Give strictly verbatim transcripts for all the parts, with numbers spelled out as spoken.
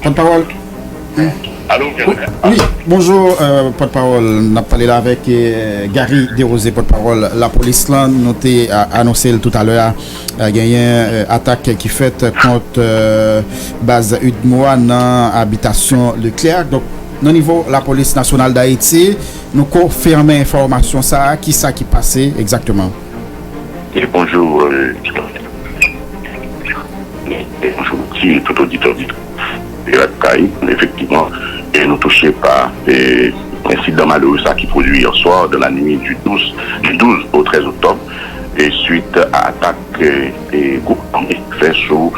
Pòtpawòl. Alo, wi, bonjou, euh, pòtpawòl. N ap pale la avèk, euh, Gary Desrosiers, pòtpawòl lapolis lan. Nou te, a, anonse l toutalè a, euh, genyen, euh, atak ki fèt kont, euh, baz UDMO a nan abitasyon Leclerc. Donk, nan nivo Lapolis Nasyonal Dayiti, nou konfime enfòmasyon sa a. Kisa ki pase egzakteman? E bonjou, euh, e bonjou, ti tout oditè, oditè de Radio Caraïbe. Efektivman, e nou touche pa, e, ensidan malere sa ki pwodui yè swa, dans la nuit du douze, du douze au treize octobre, e suit a atak, e, e gwoup ame fè sou,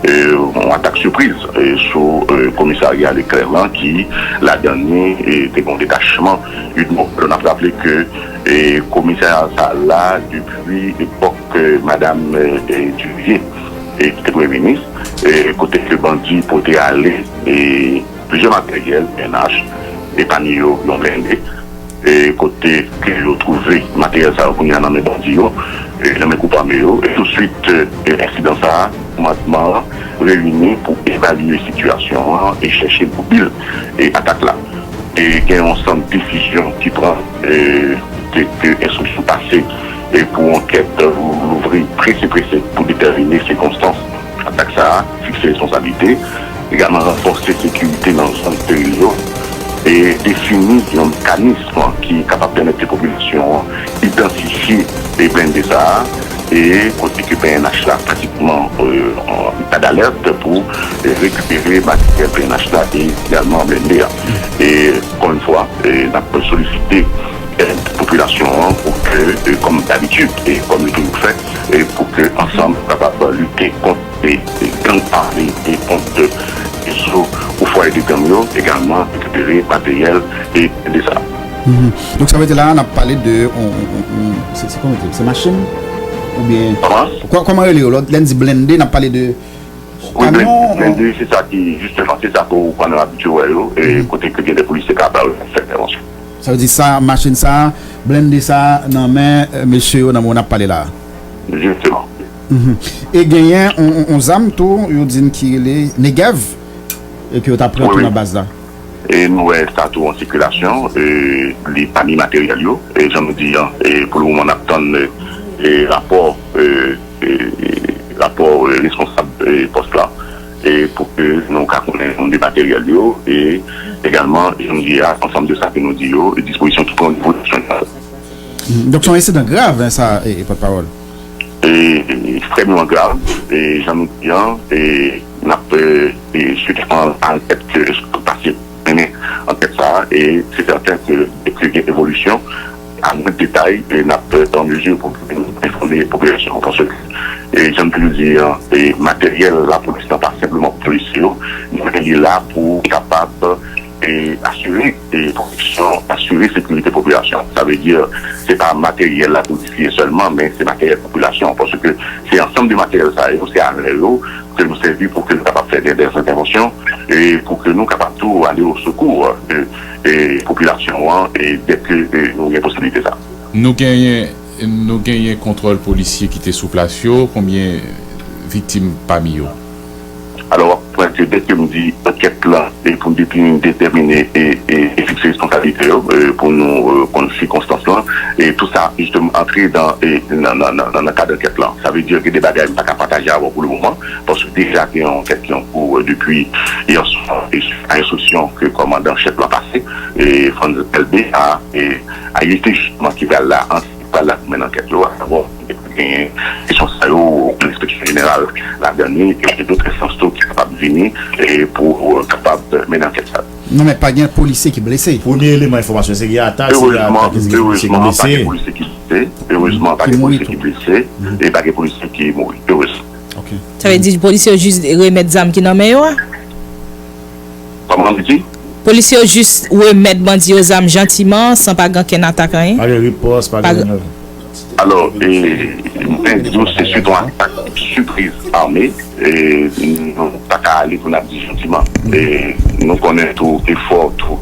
e, yon atak sipriz, e, sou, e, komisarya Leclerc lan, ki ladan li, e, te gen yon detachman UDMO. N ap raple ke, e, komisarya sa la, depi epòk, e, madam, e, e, Duvivier, e, ki te premye minis, e, kote ke bandi pote ale, e, plizyè materyèl P N H, e pami yo yon blende, e kote ke yo twouve materyèl sa yo kounye a nan men bandi yo, e nan men gwoup ame yo, e touswit, e, ensidan sa a, kòmandman an reyini pou evalye sitiyasyon an e chèche mobil, e, atak la. E gen yon sanm desizyon ki pran, e, ke, ke enstriksyon pase, e pou ankèt, e, louvri prese, prese pou detèmine sikonstans atak sa a, fikse responsablite, egalman ranfòse sekirite nan zòn steril yo, e defini yon mekanis ki kapab pèmèt ke popilasyon an idantifye e blende sa a, e kote ke P N H la pratikman, e, an eta dalèt pou, e, rekipere materyèl P N H la e egalman blende a. E, ankò yon fwa, e, n ap solisite èd popilasyon an pou ke, e, kòm dabitid, e kòm nou toujou fè, e pou ke ansanm kapab lite kont, e, e, gang ame e kont, e, rezo ou fwaye de gang yo, egalman rekipere materyèl e de sa. Mhm. Donk, sa vle di la, n ap pale de, on, on, on, on, se, se kòman di, se machin? Oubyen, kòman? Kò-, kòman rele yo? Lè n di blende, n ap pale de kamyon, blende, se sa ki, jisteman, se sa ke w pa nan abitye wè yo, e kote ke gen de polisye k ap fè entèvansyon. Sa vle di sa, machin sa, blende sa, nan men, e, mesye yo, nan moman n ap pale la a. Jisteman. Mhm. E genyen on, on, on zam tou, yo di n ki rele Negev, e ke yo ta pran tou nan baz la. E nou wè sa tou an sikilasyon, e li pami materyèl yo. E jan nou di an, e pou le moman n ap tann, e, e rapò, e, e, e rapò, e, responsab, e, pòs la, e pou ke nou ka konnen non de materyèl yo, e egalman, jan nou di a, ansanm de sa ke nou di yo, e dispozisyon ki pran o nivo nasyonal. Mm, donk, se yon ensidan grav, en, sa, e, e, pòtpawòl. E, e, ekstrèmman grav, e, jan nou di an, e, n ap, e, e, swete an, ankèt ke pase mennen ankèt sa a, e se sèten ke dèke gen evolisyon, a mwen detay, e n ap, e, an mezi pou enfòme popilasyon an, paske, e, jan m te di an, e, materyèl lapolis lan pa senpleman pou polisye yo, men li la pou kapab, e, asire, e, pwoteksyon, asire sekirite popilasyon. Sa vle di, se pa materyèl lapolis li ye sèlman, men se materyèl popilasyon, paske se ansanm de materyèl sa yo, se arm yo, ke nou sèvi pou ke nou kapab fè de, de entèvansyon, e pou ke nou kapab tou ale o sekou de, e, popilasyon an, e dèke, e, nou gen posiblite sa. Nou genyen, nou genyen kontwòl polisye ki te sou plas yo, konbyen viktim pami yo? Alò, w ap wè ke dèke m di ankèt lan, e pou n depi detèmine e, e, e fikse responsablite yo, e, pou nou, e, konn sikonstans lan, e tout sa, jisteman, antre dan, e, nan, nan, nan, nan, nan kad ankèt lan. Sa vle di gen de bagay m pa ka pataje avè w pou le moman, paske deja gen yon ankèt ki an kou, e, depi yè swa, e, a enstriksyon ke kòmandan chèf lan pase, e, Frantz Elbé a, e, arete jisteman ki pral la, an, ki pral la pou mennen ankèt yo, a, bon, genyen kesyon sa yo, enspeksyon jeneral ladan li, e gen dòt enstans tou ki kapab vini, e pou, e, kapab mennen ankèt sa. Non, men pa gen polisye ki blese. Premye eleman enfòmasyon, se gen atak, se gen atak, se gen polisye ki blese. Erezman, pa gen polisye ki blese. Erezman, pa gen polisye ki blese. E pa gen polisye ki mouri. Erezman. Ok. Sa vle di polisye yo jis remèt zam ki nan men yo a? Kòman w di? Polisye yo jis remèt bandi yo zam jantiman, san pa gen okenn atak, anyen? Pa gen ripòs, pa gen anyen. Alò, e, mwen di w, se swit yon atak sipriz ame. E, nou pa ka ale pou n ap di jantiman. E, nou konnen tou efò tou,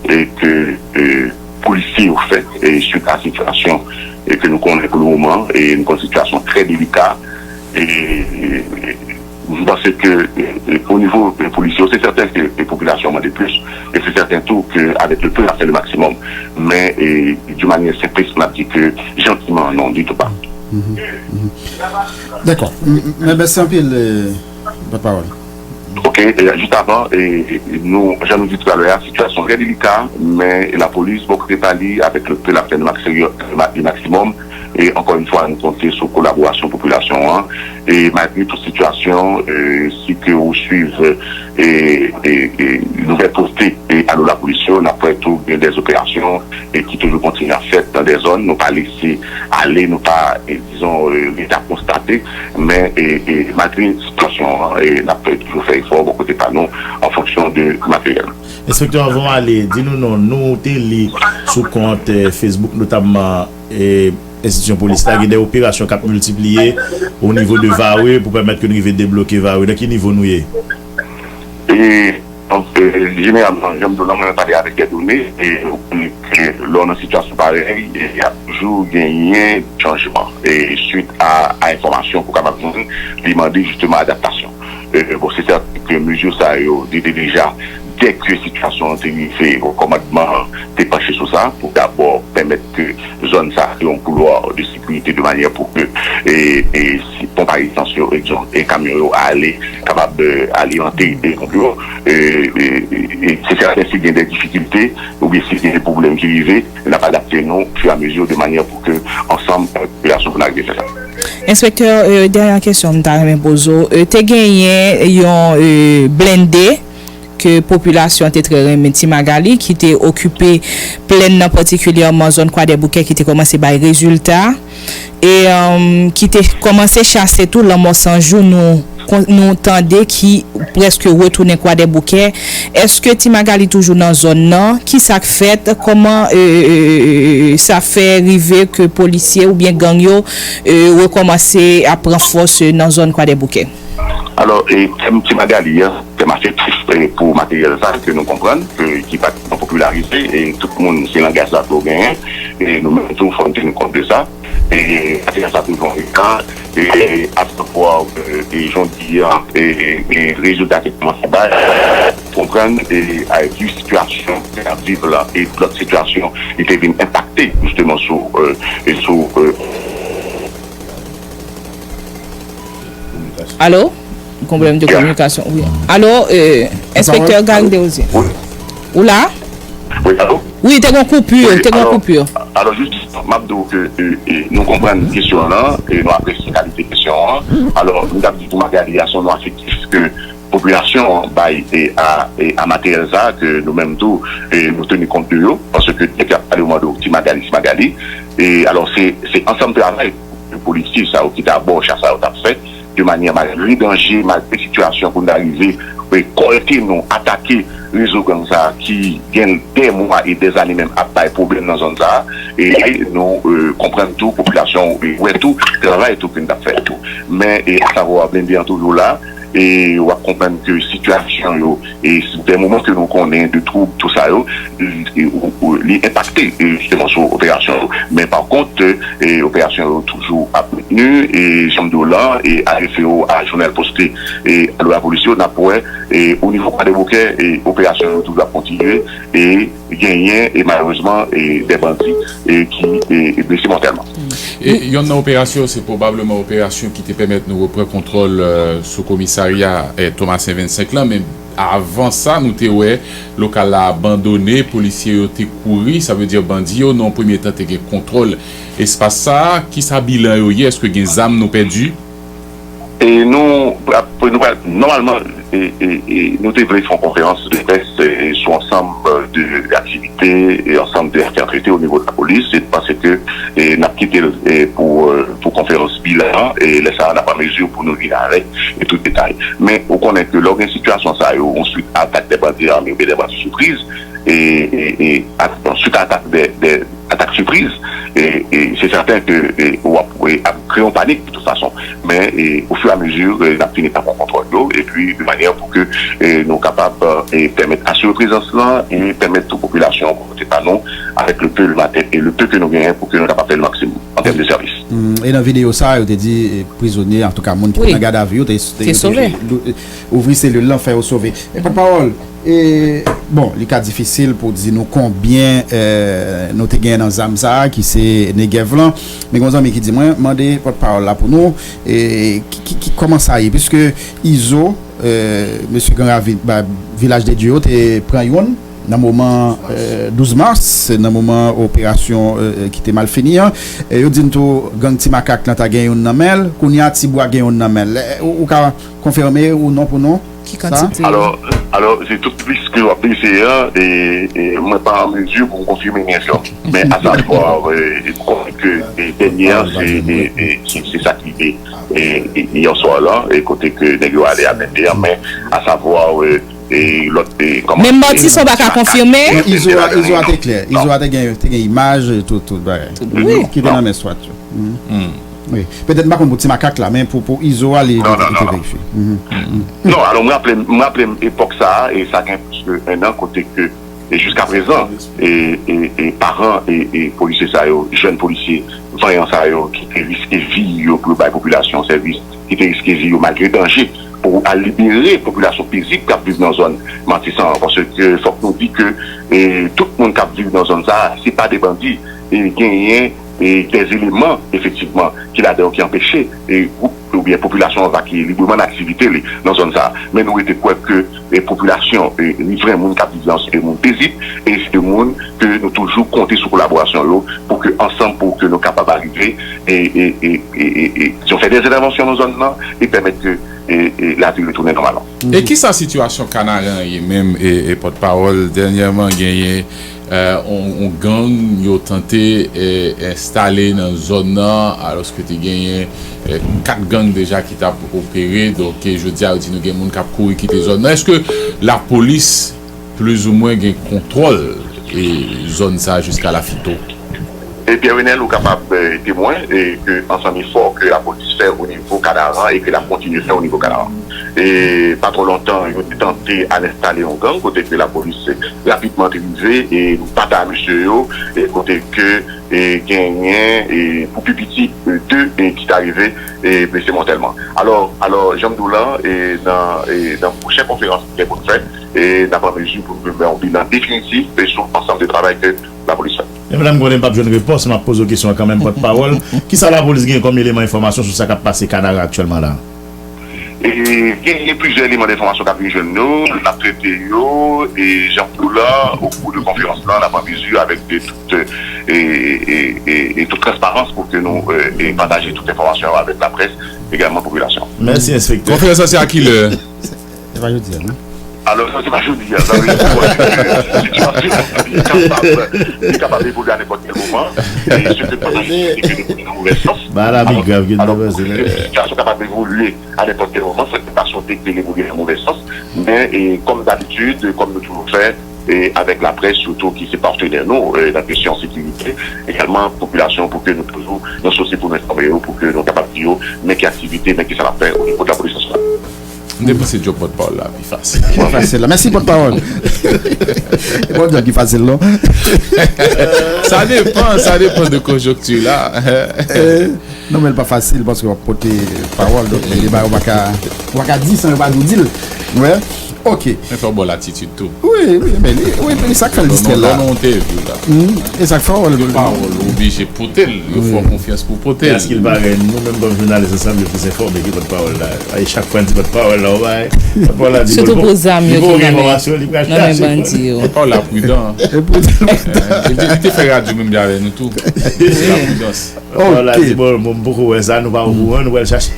e, ke, e, polisye yo fè, e, swit a sitiyasyon, e, ke nou konnen pou le moman, e, nou konnen sitiyasyon trè delika. E, e, m panse ke, e, e, o nivo, e, polisye yo, se sèten ke popilasyon mande plis. E se sèten tou ke avèk le peu, n ap fè le maximum. Men, e, d'une manière simpliste, n ap di ke jantiman, non, ditou pa. Dakò. Men mèsi anpil, pòtpawòl. Ok, e, jis avan, e, nou, jan nou di talè a, sitiyasyon trè delika, men lapolis, bò kote pa li, avèk le peu, l ap fè le maximum, e ankò yon fwa, nou konte sou kolaborasyon popilasyon an. E malgre tout sitiyasyon, e, si ke ou swiv, e, e, e, nouvèl poste, e, alo lapolis yo, n ap wè tou gen dè operasyon, e, ki toujou kontinye ap fèt nan dè zòn. Nou pa lese ale, nou pa, e, dizon, e, rete ap konstate, men, e, e, malgre sitiyasyon an, e, n ap toujou fè efò bò kote pa nou, an fonksyon de materyèl. Enspektè, anvan w ale, di nou non, nou te li sou kont, e, Facebook, notamman, e, enstitisyon polis la, gen de operasyon k ap miltipliye o nivo de Vare pou pèmèt ke n rive debloke Vare. Nan ki nivo nou ye? E, donk, e, jeneralman, jan m di w la, mwen pale avèk de done, e, ou konnen ke lè w nan sitiyasyon parèy, e, y ap toujou genyen chanjman, e, swit a, a enfòmasyon pou kapab jwenn, li mande jisteman adaptasyon. E, bon, se sèten ke mezi sa yo, li te deja, dèke sitiyasyon an te rive, kòmandman an te panche sou sa, pou dabò pèmèt ke zòn sa a se yon koulwa de sekirite de manyè pou ke, e, e, si ponp a esans yo, egzanp, e kamyon yo ale, kapab, e, alimante de ponp yo, e, e, e, e se sèten si gen de difikilte, oubyen si gen de pwoblèm ki rive, n ap adapte nou ofiramezi de manyè pou ke ansanm, e, popilasyon pou n arive fè sa. Enspektè, e, dènye kesyon m ta renmen poze w, e, te genyen yon, e, blende ke popilasyon te trè renmen, Ti Magali, ki te okipe plèn nan, patikilyèman zòn Kwadèboukè, ki te kòmanse bay rezilta, e, e, ki te kòmanse chase tou lanmò san jou nou, nou tande ki prèske retounen Kwadèboukè. Èske Ti Magali toujou nan zòn nan? Kisa k fèt? Kòman, e, e, e, e, sa fè rive ke polisye oubyen gang yo, e, rekòmanse ap pran fòs, e, nan zòn Kwadèboukè? Alò, e, tèm Ti Magali a, tèm afektif, e, pou materyèl sa ke nou konprann, e, ki pa t popilarize, e tout moun, se langaj sa ke w genyen, e nou menm tou, fò n teni kont de sa. E, materyèl sa toujou an reta, e, asavwa, e, e, jan w di a, e, e, e rezilta ki kòmanse bay, konprann, e, a, vi sitiyasyon ke n ap viv la, e lòt sitiyasyon, li te vin enpakte, jisteman, sou, e, e sou, e, Alo? Gen pwoblèm de kominikasyon, wi. Alo, e, enspektè Gary Desrosiers. Ou la? Wi, alo? Wi, te gen koupi, te gen koupi. Alò, jis, m ap di w ke, e, e, nou konprann kesyon an, e nou apresye kalite kesyon an. Alò, nou t ap di pou Magali a, se yon non afektif ke popilasyon an bay, e, a, e, a materyèl sa a, ke nou menm tou, e, nou teni kont de yo, paske dèk y ap pale, yo mande w Ti Magali, Ti Magali. E, alò, se, se ansanm travay de polisye sa yo ki dabò chase sa yo t ap fè, de manyè malgre danje, malgre sitiyasyon pou n ta rive, e, kòlte nou, atake rezo gang sa a ki gen dè mwa e dè zane menm ap bay pwoblèm nan zòn sa a, e nou, e, konprann tou, popilasyon, e, wè tou, travay tou ke n t ap fè tou. Men, e, asavwa blende an toujou la, e w ap konprann ke sitiyasyon yo, e, de moman ke nou konnen de twoub, tou sa yo, e, e, ou, ou, li enpakte, e, jisteman sou operasyon yo. Men pa kont, e, operasyon yo toujou ap mentni, e, jan m di w la, e, a refere w a jounal poste, e, alo lapolis yo, n ap wè, e, o nivo Kwadèboukè, e, operasyon yo toujou ap kontinye, e, genyen, e, malerezman, e, de bandi, e, ki, e, e blese mòtèlman. E yonn nan operasyon yo, se pwobableman operasyon ki te pèmèt nou reprann kontwòl, e, sou komisarya, e, Tomasen vennsenk lan, men avan sa, nou te wè lokal la abandone, polisye yo te kouri, sa vle di bandi yo, nan yon premye tan, te gen kontwòl espas sa a. Kisa bilan yo ye? Èske gen zam nou pèdi? E nou, nou pral, nòmalman, e, e, e, nou te vle fè yon konferans de près, e, sou ansanm de aktivite e ansanm de afè trete o nivo de lapolis, e paske, e, n ap kite l, e, pou, e, pou konferans bilan an, e lè sa a, n ap an mezi pou nou vin avèk, e, tout detay. Men, ou konnen ke lè w gen sitiyasyon sa yo, answit atak de bandi ame oubyen de bandi sipriz, e, e, e, ak, answit atak de, de, atak sipriz, e, e se sèten ke, e, w ap, e, ap kreye yon panik de tout fason. Men, e, ofiramezu, e, n ap fini pa pran kontwòl yo, epi de manyè pou ke, e, nou kapab, e, pèmèt asire prezans lan, e pèmèt tou popilasyon an kote pa nou, avèk le peu, le maten, e le peu ke nou genyen pou ke nou kapab fè le maksimòm. an tèm de sèvis. E nan videyo sa a, yo te di prizonye, antouka moun ki te nan gadavi yo, te ouvri selil lan, fè yo sove. E pòtpawòl, e, bon, li ka difisil pou di nou konbyen, e, nou te gen nan zam sa a, ki se Negèv lan. Men gen yon zanmi ki di mwen, mande pòtpawòl la pou nou, e, ki, ki, ki, kòman sa ye, piske Izo, e, mesye Gran Ravin, ba, Vilaj de Dye yo te pran youn nan moman, e, douz mas, nan moman operasyon, e, ki te mal fini an. E yo di n tou, gang Ti Makak lan ta gen youn nan men l, kounye a Tibwa gen youn nan men l. E, ou, ou ka konfime ou non pou nou? Ki kantite? Alò, alò, se tout lis ke w ap bese an, e, e mwen pa an mezi pou m konfime ni enfime. Men asavwa, e, m konnen ke, e, dènye an, se, e, e, se, se sa ki rive, e, e, yè swa la, e kote ke nèg yo ale a vennde an, men asavwa, e, e, lòt, e, kòman. Menm Matisan pa ka konfime? Non, Izo a, Izo a te klè. Izo a te gen, te gen imaj, e tout, tout bagay. Ki te nan men swat yo. Wi. Petèt m pa konn pou Ti Makak la, men pou, pou Izo a, li, li te verifye. Non, alò, m raple, m raple m epòk sa a, e sa gen plis ke en an, kote ke, e jiska prezan, e, e, e paran, e, e polisye sa yo, jèn polisye vanyan sa yo, ki te riske vi yo pou yo bay popilasyon sèvis, ki te riske vi yo malgre danje, pou al libere popilasyon pezib k ap viv nan zòn Matisan an. Paske fòk nou di ke, e, tout moun k ap viv nan zòn sa a, se pa de bandi, e genyen, e, de eleman, efektivman, ki ladan yo ki anpeche, e, gwoup oubyen popilasyon an vakye libreman nan aktivite li nan zòn sa a. Men nou rete kwè ke, e, popilasyon, e, rivren, moun k ap viv lan, se de moun pezib, e se de moun ke nou toujou konte sou kolaborasyon yo pou ke ansanm, pou ke nou kapab arive, e, e, e, e, e, e, disons, fè de entèvansyon nan zòn nan e pèmèt ke, e, e, lavi retounen nòmalman. E kisa sitiyasyon Kanaran ye menm, e, e pòtpawòl? Dènyèman, genyen, e, on, on gang yo tante, e, enstale nan zòn nan, alòske te genyen, e, kat gang deja ki t ap opere. Donk, e, jodi a, yo di nou gen moun k ap kouri kite zòn nan. Èske lapolis plizoumwen gen kontwòl, e, zòn sa a jiska la fin tou? E Pierre Renel, ou kapab, e, temwen, e, ke ansanm efò ke lapolis fè o nivo Kanaran e ke l ap kontinye fè o nivo Kanaran. E pa twò lontan, yo te tante al enstale yon gang kote ke lapolis rapidman te rive e batay mesye yo, e kote ke, e genyen, e pou pi piti, e de, e ki ta rive, e blese mòtèlman. Alò, alò, jan m di w la, e nan, e nan pwochen konferans ki gen pou n fè, e n ap an mezi pou nou bay yon bilan definitif, e sou ansanm de travay ke lapolis fè. Men pandan m konnen m p ap jwenn repons, m ap poze w kesyon an kanmenm, pòtpawòl. Kisa lapolis gen kòm eleman enfòmasyon sou sa k ap pase Kanara aktyèlman la? E genyen plizyè eleman enfòmasyon k ap vin jwenn nou, n ap trete yo, e jan m di w la, o kou de konferans lan, n ap an mezi avèk de tout, e, e, e, e tout transparans pou ke nou, e, e pataje tout enfòmasyon yo avèk laprès, egalman popilasyon. Mèsi, enspektè. Konferans lan se a kilè? Se pa jodi a, non? Alò, sa se pa jodi a, sa vle di, sitiyasyon li kapab, li kapab evolye a nenpòt kèl moman, e se ke pa nan mouvèz sans. Bagay la pi grav ke nou panse, non? Sitiyasyon kapab evolye a nenpòt kèl moman, sa se pa sou te ke evolye nan mouvèz sans, men, e, kòm dabitid, kòm nou toujou fè, e avèk laprès sitou ki se patnè nou, e, nan kesyon sekirite, egalman popilasyon pou ke nou toujou nan sousi pou nou enfòme yo, pou ke nou kapab di yo, men ki aktivite, men ki sa n ap fè o nivo de lapolis nasyonal. M te panse djòb pòtpawòl la pi fasil. Pi fasil la. Mèsi pòtpawòl. E pa yon djòb ki fasil, non. Sa depann, sa depann de konjonkti la. Eh, non, men l pa fasil paske w ap pote pawòl, donk gen de bagay ou pa ka, ou pa ka di san yo pa di w di l. Wè. Ok. Men fò w ba w latitid tou. Wi, wi, men li, wi, men sa k fè l distrè la. Lò nou entèvyou la. Hmm, e sa k fè w. Yo pawòl, ou oblije pote l, yo fè w konfyans pou w pote l. Èske l parèy nou menm kòm jounalis ansanm yo plis enfòme ki pòtpawòl la? E chak fwa n di pòtpawòl la, ou bay, pòtpawòl la di sitou pou zam yo ki nan men, nan men bandi yo. Pòtpawòl la pridan. Li te, li te fè radyo menm jan avè nou tou. Se la pridans. Pòtpawòl la di, bon, bon, m poko wè sa, nou pa okouran, nou pral chache.